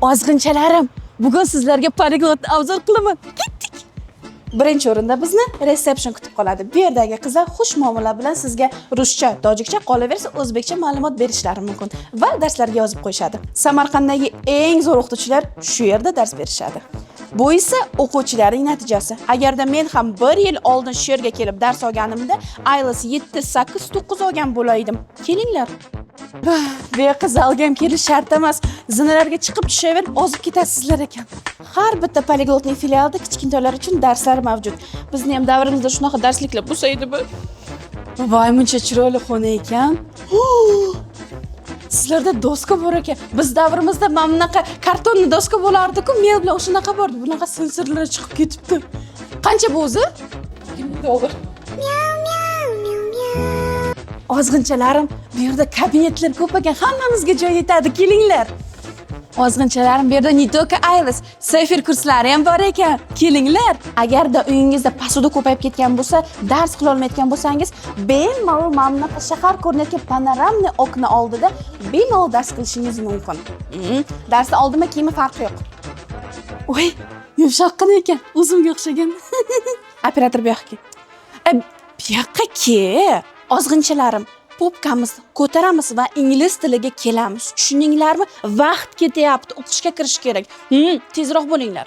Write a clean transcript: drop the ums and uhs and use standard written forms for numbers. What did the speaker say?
Ozg'inchalarim, bugun sizlarga poliglotni обзор qilaman. Ketdik. Birinchi o'rinda bizni reception kutib qoladi. Bu yerdagi qizlar xush muomala bilan sizga ruscha, tojikcha, qolaversa o'zbekcha ma'lumot berishlari mumkin va darslarga yozib qo'yishadi. Samarqanddagi eng zo'r o'qituvchilar shu yerda dars berishadi. Bu esa o'quvchilarning natijasi. Agarda men ham bir yil oldin shu yerga kelib dars olganimda, IELTS 7, 8, 9 olgan bo'lardim. Kelinglar. Bu yoqqa zalga ham kelish shart emas. Zinalarga chiqib tushaverib ozib ketasizlar ekan. Har bitta poliglotning filialida kichkintoylar uchun darslar mavjud. Bizni ham davrimizda shunaqa darsliklar bo'lsa edi bu. Voy, muncha chiroyli xona ekan. Sizlarda doska bor ekan. Biz davrimizda mana bunaqa картонный doska bo'lardi-ku, mel bilan o'shanaqa bordi. Bunaqa sensorlar chiqib ketibdi. Qancha bu o'zi? 20 dollar. Ozg'inchalarim, bu yerda kabinetlar ko'p ekan. Hammamizga joy yetadi. Kelinglar. Ozg'inchalarim, bu yerda не только IELTS, CEFR kurslari ham bor ekan. Kelinglar. Agarda uyingizda посуда ko'payib ketgan bo'lsa, dars qila olmayotgan bo'lsangiz, bemalol mana bunaqa shahar ko'rinayotgan панорамный окна oldida bemalol dars qilishingiz mumkin. Darsni oldimi, keyinmi, farqi yo'q. Voy, yumshoqqina ekan. O'zimga o'xshagan. Operator, bu yoqqa. E, bu yoqqa ke. Ozg'inchalarim, popkamizni ko'taramiz va ingliz tiliga kelamiz. Tushundinglarmi? Vaqt ketyapti, o'qishga kirish kerak. Tezroq bo'linglar.